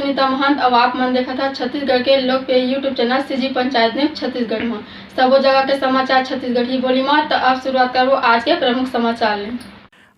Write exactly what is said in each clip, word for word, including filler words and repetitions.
सुनीता महंत, अउ आप मन देखत हव छत्तीसगढ़ के लोकप्रिय YouTube channel CG panchayat news Chhattisgarh म। सबो जगह के समाचार छत्तीसगढ़ी बोली म। त अब शुरुआत करबो आज के प्रमुख समाचार ले।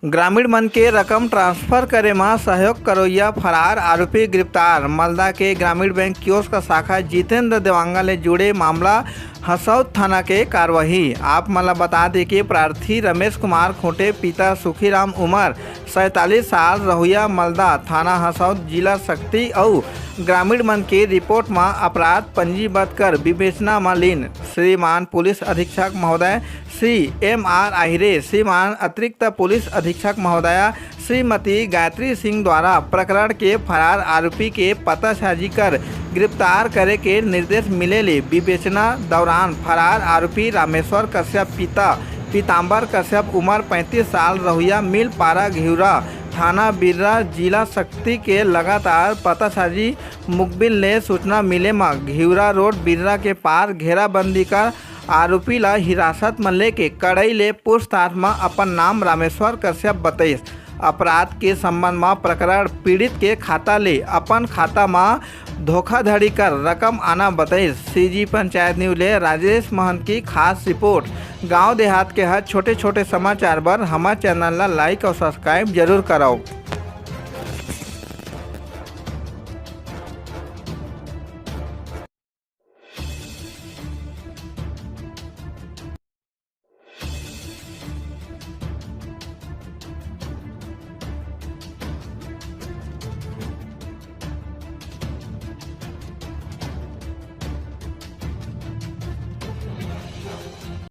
ग्रामीण मन के रकम ट्रांसफर करे म सहयोग करोइया फरार आरोपी गिरफ्तार। मलदा के ग्रामीण बैंक कियोस्क शाखा जितेंद्र देवांगन ले जुड़े मामला, हसौद थाना के कार्रवाई। आप मन ल बता दे के प्रार्थी रमेश कुमार खोटे, पिता सुखीराम, उमर सैंतालीस साल, रहोइया मलदा, थाना हसौद, जिला सक्ती अउ ग्रामीण मन के रिपोर्ट म अपराध पंजीबद्ध कर विवेचना म लीन। श्रीमान पुलिस अधीक्षक महोदय श्री एम आर आहिरे, श्रीमान अतिरिक्त पुलिस अधीक्षक महोदया श्रीमती गायत्री सिंह द्वारा प्रकरण के फरार आरोपी के पतासाजी कर गिरफ्तार करे के निर्देश मिले ले विवेचना दौरान फरार आरोपी रामेश्वर कश्यप, पिता पीताम्बर कश्यप, उमर पैंतीस साल, रहोइया मिलपारा घिउरा, थाना बिर्रा, जिला सक्ती के लगातार पतासाजी मुखबिर ले सूचना मिले म घिउरा रोड बिर्रा के पार घेराबंदी कर आरोपी ला हिरासत म लेके कड़ई ले पूछताछ म अपन नाम रामेश्वर कश्यप बतइस। अपराध के संबंध म प्रकरण पीड़ित के खाता ले अपन खाता म धोखाधड़ी कर रकम आना बतइस। सीजी पंचायत न्यूज ले राजेश महंत की खास रिपोर्ट। गांव देहात के हर छोटे-छोटे समाचार बर हमर चैनल ला like अउ subscribe जरूर करव।